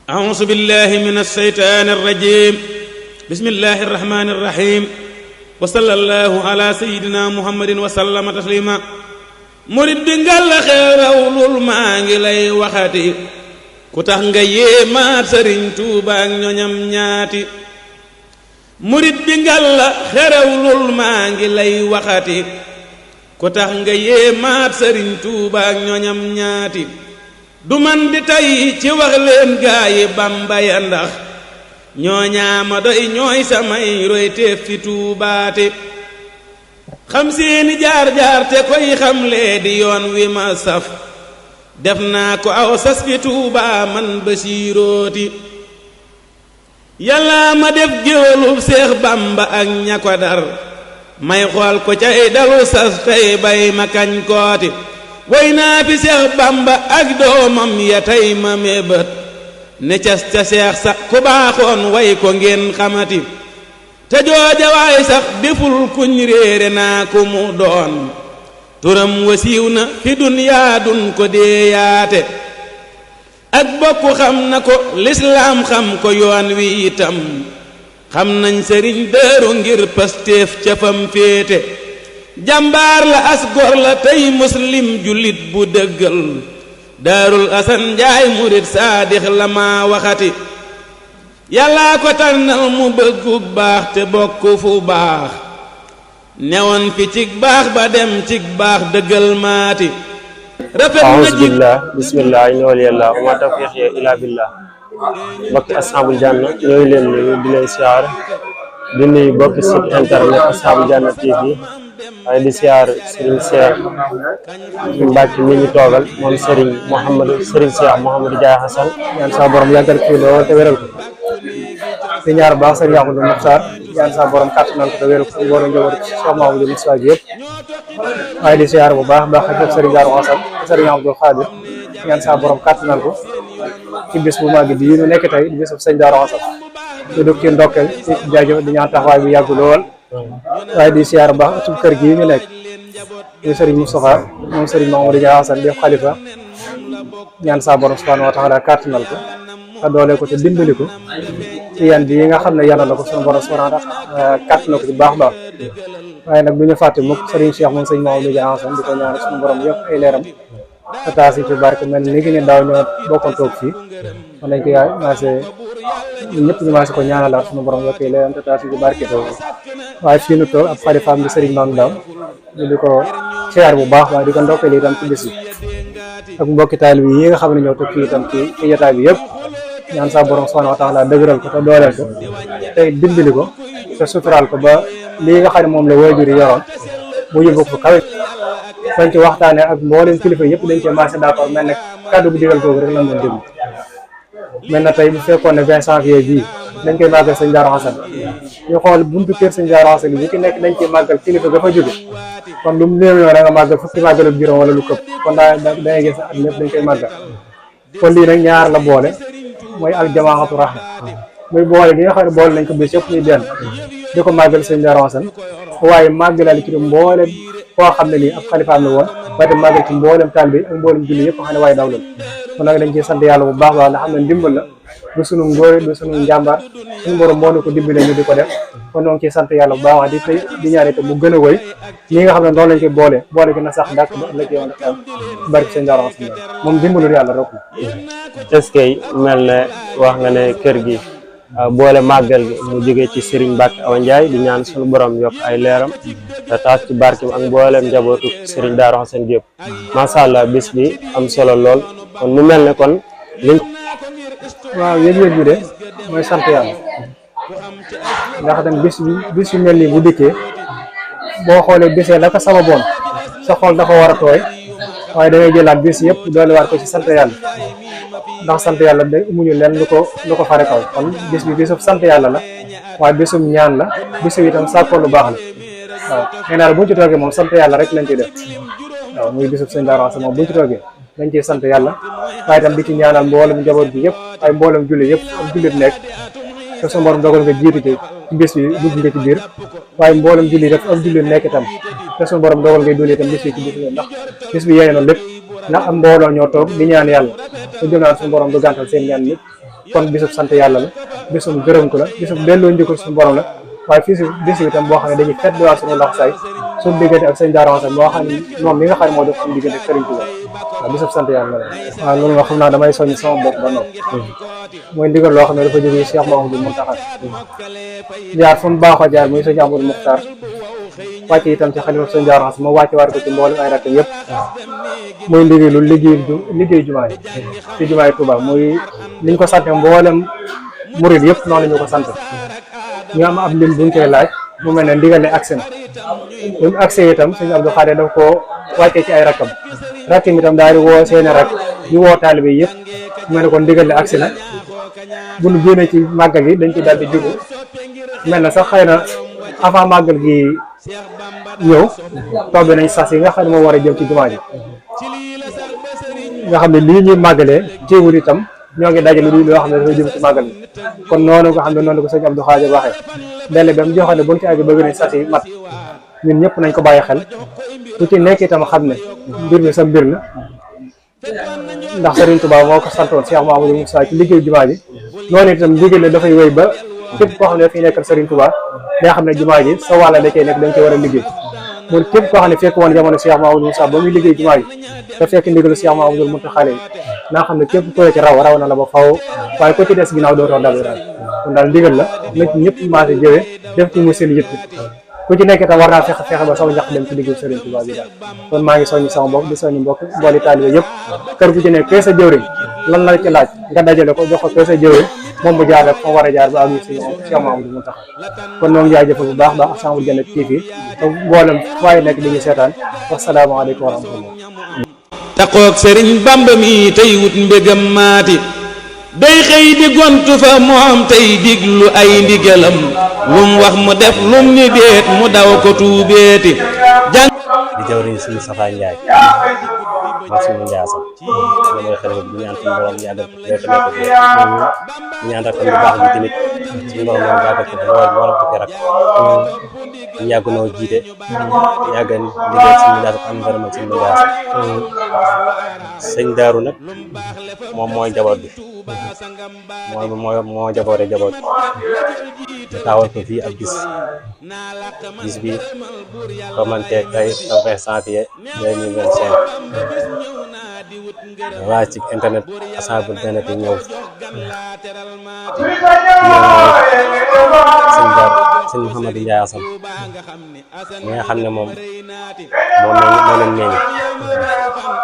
أعوذ بالله من الشيطان الرجيم بسم الله الرحمن الرحيم وصلى الله على سيدنا محمد وسلم تسليما murid bi ngal xeerawlul maa ngi lay waxati ku tax nga yéemaat sëriñ Tuuba ak ñoñam ñaati murid bi ngal xeerawlul maa ngi lay waxati ku tax nga yéemaat sëriñ Tuuba ak ñoñam ñaati du man di tey ci wax leen gaayi Bamba ya ndax ñooñaama doy ñooy samay roy teef fi tuubaate xam seeni jaar-jaar te koy xamlee di yoon wi ma saf def naa ko aw sas fi Tuuba man Basiirooti yàlla ma def géwélub Seex Bamba ak ña ko dar may xool ko cay dalu sas tey bay ma kañ kooti way naa fi Seex Bamba ak doomam ya tey ma mébét ne cas ca seex sa ku baaxoon way ko ngeen xamati te jooja waay sax deful kuñ réere naa ku mu doon turam wasiiw na fi dunyaa dun ko deeyaate ak bokk xam na ko lislaam xam ko yoon wi itam xam nañ sëriñ Daaru ngir Pastef ca fam féete jàmbaar la as gor la tey muslim jullit bu dëggal Daarul Asan Njaay murit saadix la maa waxati yàllaa ko tànnal mu bëggu baax te bokk fu baax newoon fi cig baax ba dem cig baax dëggal maati rafet na ji bismillah inna waliyallah wa ma tawfiqi illa billah bokki ashabul janna ñooy leen nuyu di leen siyaar di nuyu bokki site internet ashabul janna TV waaye di siyaar Serigne Cheikh Mbacke mi ñu toogal moom Serigne Cheikh Mouhamadou Ndiaye Hassan ñaan sa borom yàggal ko lool te wéral ko di ñaar baax Serigne Amadou Mokhtar ñaan sa borom kàttanal ko te wéral ko war a njaboot ci Cheikh Mouhamadou Moustapha gi yëpp waaye di siyaar bu baax ak Serigne Darou Hassan Serigne Abdou Khadir ñaan sa borom kàttanal ko ci bis bu màgg bi ñu nekk tey di bis bu Serigne Darou Hassan di dugg ci ndokkeel ci jaajëf di ñaan taxawaay bi yàgg lool waaye di siyaar baax ci kër gi ñu nekk di Serigne Moustapha moom Serigne Mamadou Ndiaye Hassan def xalifa ñaan sa borom subhanahu wa taala kàttanal ko te doole ko te dimbali ko ci yan bi yi nga xam ne yàlla na ko suñu borom subhanahu wa taala kàttanal ko ci baax waaye nag du ñu fàtte mukk Serigne Cheikh moom Serigne Mamadou Ndiaye Hassan di ko ñaan suñu borom yëpp ay leeram te taasi ci barke mel ni ngi ne daaw ñoo bokkoon toog fii man nañ ko yaay maasé ñëpp ñu maasé ko ñaanalaat suñu borom yëpp ay leeram te taasi ci barke waaye fii nu toog ab xalifaam di Serigne Mame Ndao ñu di ko siyaar bu baax waaye di ko ndokkeel itam ci bis bi ak mbokki taalibe yi nga xam ne ñoo toog fii itam ci jotaay bi yëpp ñaan sa borom subhanahu wa taala dëgëral ko te dooleel ko te dimbali ko te suturaal ko ba lii nga xam ne moom la waajur yi yoroon mu yóbbu ko kawe bañ ci waxtaanee ak mboolem kilifa yëpp dañ cee marché d'accord mel ne kàddu bu digal googu rek la doon déglu mel na tey bu fekkoon ne 20 janvier bii dañ koy màggal sëñ Darou Hassan ñu xool buntu kër sëñ Darou Hassan yi ki nekk dañ koy màggal kilifa ga fa jóge kon lu mu néew ñoo da nga màggal fukki màggalu juróom wala lu këpp kon dangay gis at lépp dañ koy màggal kon lii nag ñaar la boole mooy aljamaatu rahma muy boole gi nga xam ne boole nañ ko bés yëpp muy benn di ko màggal sëñ Darou Hassan waaye màggalal ci mboolem koo xam ne nii ab xalifaam la woon ba dem màggal ci mboolem taal bi ak mboolem julli yëpp xam ne waaye daw la kon nag dañ ciy sant yàlla bu baax baax nga xam ne ndimbal la du sunu ngóore du sunu njàmbaar suñu borom moo ñu ko dimbale ñu di ko def kon ñoo ngi ciy sant yàlla bu baax di ñaan itam mu gën a wëy ñi nga xam ne noonu lañ koy boole gi na sax dàkk ba ëllëg yoon am barke sëñ Darou Hassan moom dimbalul yàlla rek est-ce que mel ne wax nga ne kër gi boole màggal gi mu jógee ci Serigne Mbacke Awa Ndiaye di ñaan suñu borom yokk ay leeram te taas ci barkeem ak mboolem njabootu Serigne Darou Hassan yëpp macha allah bis bi am solo lool kon mu mel ne kon liñ waaw yëg-yëg bi de mooy sant yàlla ndax tam bis yu mel nii bu dikkee boo xoolee bisee la ko sababoon sa xol dafa war a tooy waaye da ngay jëlaat bis yëpp doole war ko ci sant yàlla ndax sant yàlla day amuñu leen lu ko fare kaw kon bis bi bisub sant yàlla la waaye bisum ñaan la bisu itam sàkkoo lu baax la waaw nee naa la buñ ci toogee moom sant yàlla rek lañ ciy def waaw muy bisub sëñ Darou Hassan moom buñ ci toogee dañ ciy sant yàlla waaye itam di ci ñaanal mboolem njaboot bi yëpp ay mboolem julli yëpp ak jullit nekk te su borom dogal nga jiitu ci bis bi dugg nga ci biir waaye mboolem julli rek ak jullit nekk itam te su borom dogal ngay duli itam bis bi ci bis bi ndax bis bi yéene na lépp ndax am mbooloo ñoo toog di ñaan yàlla te gëm naa suñu borom du gàntal seen ñaan nit kon bisub sant yàlla la bisub gërëm ko la bisub delloo njëkkal suñu borom la waaye fii si bis bi tam boo xam ne dañuy fedd waat suñu lax say suñu diggante ak sëñ Daaru Xasan moo xam ne moom mi nga xam ne moo def suñu diggante ak Sëriñ Tuubaa waaw bisub sant yàlla la waaw loolu nga xam naa damay soññ sama bopp ba noppi mooy ndigal loo xam ne dafa jógee Cheikh Mouhamadou Mountakha jaar fu mu baaxoo jaar muy sëñ Amadou Muxtaar wàcc itam ci xalifa sëñ Daaru Xasan moo wàcce waat ko ci mboolem ay rakkam yëpp muy ndigalu liggéey jumaa yi ci jumaa yi Tuubaa muy liñ ko sante mboolem murid yëpp noonu la ñu ko sant ñu am ab lim buñ koy laaj mu mel ne ndigal ne agsi na bu mu agsee itam sëñ Abdou Khadir daf ko wàccee ci ay rakkam itam daal di woo seeni rak ñu woo taalibe yëpp mu mel ne kon ndigal ne agsi na bu ñu génnee ci màggal gi dañ ci daal di jugu mel na sax xëy na avant màggal gi ñëw toog nañ sas yi nga xam ne moo war a jëm ci jumaa ji nga xam ne lii ñuy màggalee jéewul itam ñoo ngi dajale lii loo xam ne dafa jëm ci màggal bi kon noonu nga xam ne noonu ko sëñ Abdou Khadir waxee delle ba mu joxe ne buñ ci àgg bëgg nañ sas yi mat ñun ñëpp nañ ko bàyyi xel ku ci nekk itam xam ne mbir mi sa mbir la ndax Serigne Touba moo ko santoon Cheikh Mouhamadou Moussa ci liggéey jumaa ji noonu itam ndigal la dafay wéy ba képp koo xam ne dafay nekkal Serigne Touba day xam ne jumaa ji sa wàlla da cay nekk dañ koy war a liggéey mun képp koo xam ne fekk woon jamono Cheikh Mouhamadou Moussa ba muy liggéey jumaa ji te fekk ndigalu Cheikh Mouhamadou Mountakha naa xam ne képp ku la ci raw na la ba faw waaye ko ci des ginnaaw dootoo dal daal kon daal ndigal la na ci ñëpp maase jëwee def ci mu seen yëpp ku ci nekk itam war naa fexe ba sama ñax dem ci liggéey Serigne Touba bi daal kon maa ngi soññi sama bopp di soññi mbooli taalibe yëpp kër gu ci nekk kee sa jëwriñ lan la ci laaj nga dajale ko jox ko kee sa jëwriñ moom mu jaar rek fa war a jaar ba ak si Cheikh Mouhamadou Mountakha kon ñoo ngi jaajëfal bu baax As-Samadou Diané TV te mboolem waaye nekk di ñu seetaan wasalaamaaleykum wa rahmatullah taqoog Sëriñ Bamba mi tey wut mbégam maati day xëy di gontu fa moom tey diglu ay ndigalam lum wax mu def lum ni déet mu daw ko tuubeeti di jawriñ suñu Safa Njaay ma suñu njaasam ñu mooy xel bu ñaan suñu borom yàggal ko rek nekk fi ñu ñaan rakam bu baax bi tamit suñu borom moom yàggal ko lool borom ko rak ñu yàgg noo jiite yàgg liggéey suñu njaas am ngërëmal suñu njaas sëñ Daaru nag moom mooy njaboot bi moo jaboote njaboot te taawal ko fii ak bis bi commenté tey le 20 janvier 2025 waa ci internet As-Samadou Diané ñëw sëñ Mouhamadou Ndiaye Assane mi nga xam ne moom moo leen meññ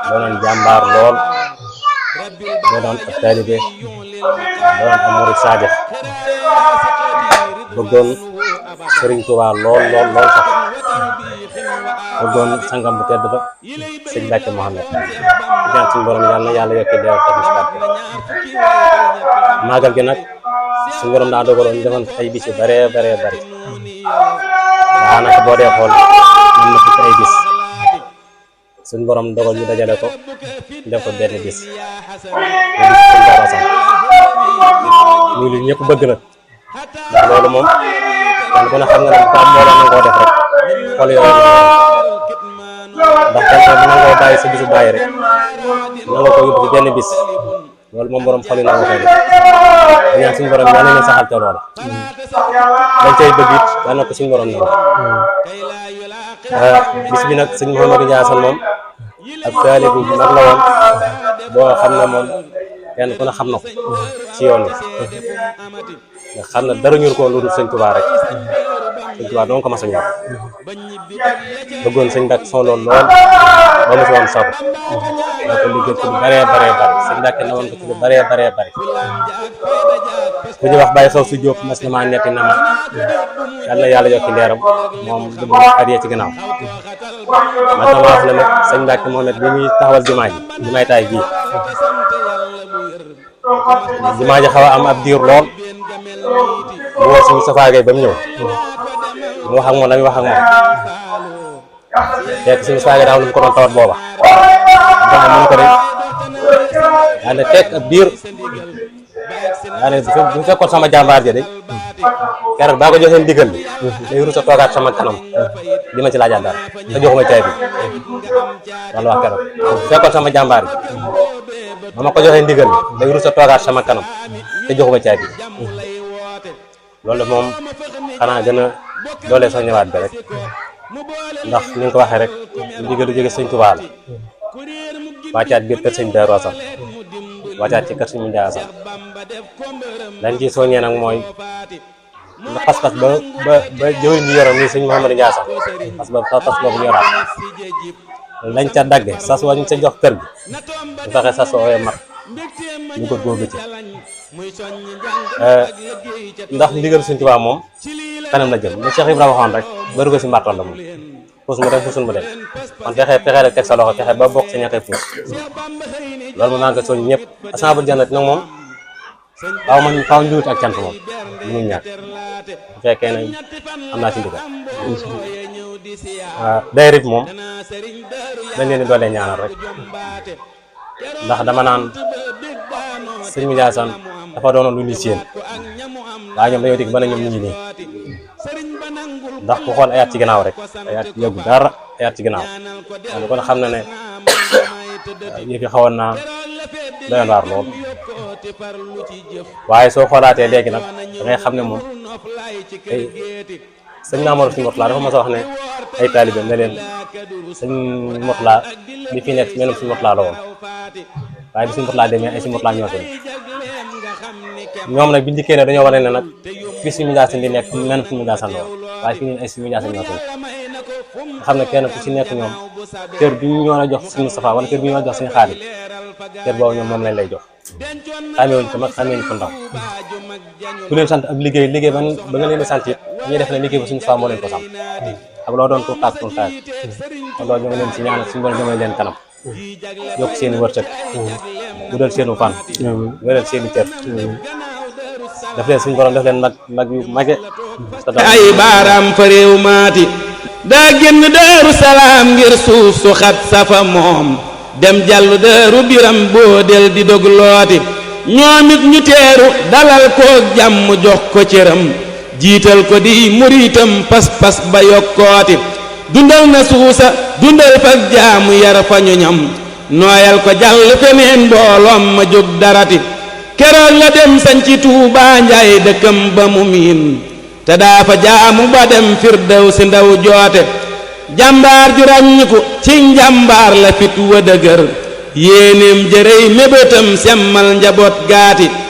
doonoon jàmbaar lool doonoon ab taalibe doonoon am murid saadix bëggoon Sëriñ Tuubaa lool sax bëggoon sangam bu tedd ba sëñ Mbàkke Mohamed ñaan suñu borom yàlla na yàlla yokki deew tax barke màggal gi nag suñu borom daa dogaloon ñu defoon ay bis yu bare daanaka boo dee xool mën na fukki ay bis suñu borom dogal ñu dajale ko def ko benn bis suñ dara sax muy lu ñëpp bëgg nag ndax loolu moom kon ku ne xam nga ne ko am moo doon nangoo def rek xool yooyu ndax kenn ku nangoo bàyyi sa bisu bàyyi rek nangoo ko yóbbu ci benn bis loolu moom borom xol yi nangoo koy def ñaan suñu borom yàlla na saxal ca loola dañ cay bëgg it yàlla na ko suñu borom nangu bis bi nag sëñ Mouhamadou Ndiaye Assane moom ak taalibe bu mag la woon boo xam ne moom kenn ku ne xam na ko ci yoon wi nga xam ne dara ñur ko lu dul sëñ Tuubaa rek sëñ Tuubaa doon ko mas a ñor bëggoon sëñ Mbàkke son loolu lool ba mu si woon sabu daa ko liggéey ci lu bëree sëñ Mbàkke na woon ko ci lu bëree ku ñu wax Baye Sow su Jóob mas na maa netti na ma yàlla yàlla yokki leeram moom du mu adiyee ci gannaaw ma tam wax ne nag sëñ Mbàkke Mohamed bi muy taxawal jumaay taay ji jumaa ji xaw a am ab diir lool mu woo suñu safaagay ba mu ñëw mu wax ak moom la muy wax ak moom fekk suñu safaagay daaw lu mu ko doon tawat booba ndax mun ko de daane teg ab diir daane bu fekkoon sama jàmbaar ja de keroog baa ko joxee ndigal bi day rus a toogaat sama kanam di ma ci laajaat dara te joxuma caay bi wala wax keroog bu fekkoon sama jàmbaar ji ba ma ko joxee ndigal bi day rus a toogaat sama kanam te joxu ba caabi loolu de moom xanaa gën a doolee sax ñëwaat bi rek ndax ni nga ko waxee rek ndigal lu jóge sëñ Tuubaa la wàccaat biir kër sëñ Daaru Asan wàccaat ci kër sëñ Muntaxa dañ ciy soññee nag mooy nga pas-pas ba jëwriñ ñu yoroon nii sëñ Mouhamadou Ndiassane pas boobu ñu yoraat lañ ca dagge sas wañ ca jox kër gi ñu fexe sas wooyee mat ñu ko góobu ci ndax ndigal sëñ Tuubaa moom kanam la jëm lu Cheikh Ibrahima waxoon rek bëri ko si mbartal la moom puus mu dem puusul mu dem kon fexe rek teg sa loxo fexe ba bokk sa ñaxee puus loolu moom maa ngi ko soñ ñëpp Ashabul Jannati nag moom faaw njuut ak cant moom mu ñàkk bu fekkee ne am naa ci ndigal daayira bi moom dañ leen di doolee ñaanal rek ndax dama naan sëñ Ndiassane dafa doonoon lu ñu séen waaye ñoom dañoo dig ba ne ñoom ñu ngi nii ndax ku xool ayaat ci ginnaaw rek ayaat yàggu dara ayaat ci ginnaaw kon kon xam na ne yëf yi xawoon naa doyoon waar lool waaye soo xoolaatee léegi nag da ngay xam ne moom ay sëñ Mamadou Sëñ Murtala dafa mos a wax ne ay taalibe ne leen sëñ Murtala bi fi nekk menum Sëñ Murtala la woon waaye bi Sëñ Murtala demee ay Sëñ Murtala ñoo fi ñoom nag bi ndikkee ne dañoo wane ne nag fi Sëñ Ndiassane di nekk menum Sëñ Ndiassane la woon waaye fi ñun ay Sëñ Ndiassane ñoo fi nga xam ne kenn ku ci nekk ñoom kër bi ñu war a jox Sëñ Moustapha wala kër bi ñu war a jox Sëñ Xaadim kër boobu ñoom moom lañ lay jox xamee wuñ ko mag xamee wuñ ko ndaw ku leen sant ab liggéey ba nga leen di sant it ñuy def ne liggéey ba suñu faa moo leen ko sant ak loo doon tuutaat kon loolu ñu ngi leen ci ñaanal suñu borom jëmale leen kanam yokk seen i wërsëg guddal seenu fan wéral seen i cër def leen suñu borom def leen mag yu mage ay baaraam fa réew maati daa génn Daaru Salaam ngir suuf su xat safa moom dem jàllu Daaru Biram boo del di dog looti ñoom it ñu teeru dalal koog jàmm jox ko cëram jiital ko di muritam pas-pas ba yokkooti dundal na suusa dundal fak jaamu yar fa ñu ñam nooyal ko jàll feneen mbooloom ma jóg darati keroog la dem sañci Tuubaa Njaay dëkkam ba mu miin te daa fa jaamu ba dem Firdawsi ndaw joote jàmbaar ju ràññiku ci njàmbaar la fit wa dëgër yéenéem jërëy mébétam semmal njaboot gaati